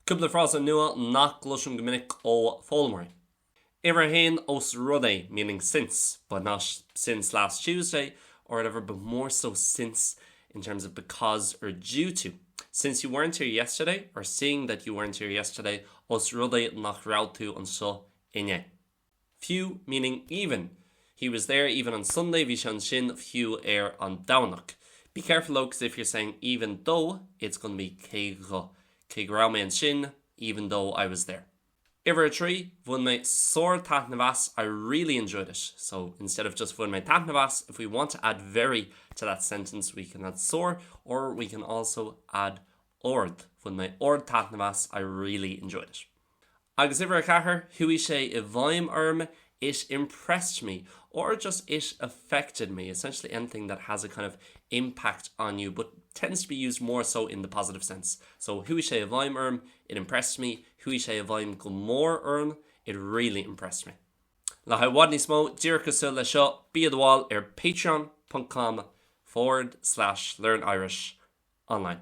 Cúpla frása nua nach gcloisim go minic ó foghlaimeoirí. Uimhir a haon, ós rud é, meaning since, but not since last Tuesday or whatever, but more so since in terms of because or due to. Since you weren't here yesterday, or seeing that you weren't here yesterday, ós rud é nach raibh tú anseo inné. Fiú, meaning even. He was there even on Sunday, bhí sé ansin fiú ar an Domhnach. Be careful though, because if you're saying even though, it's going to be cé go. Cé go raibh mé ansin, even though I was there. Uimhir a 3, Bhain mé sár-taitneamh as, I really enjoyed it. So instead of just bhain mé taitneamh as, if we want to add very to that sentence, we can add sár or we can also add ard. Bhain mé ard-taitneamh as, I really enjoyed it. Agus uimhir a 4, chuaigh sé i bhfeidhm orm, it impressed me or just it affected me, essentially anything that has a kind of impact on you but tends to be used more so in the positive sense. So chuaigh sé i bhfeidhm orm, it impressed me, chuaigh sé i bhfeidhm go mór orm, it really impressed me. Le haghaidh i bhfad níos mó díreach cosúil leis seo, bí i do bhall ar patreon.com forward slash learn Irish online.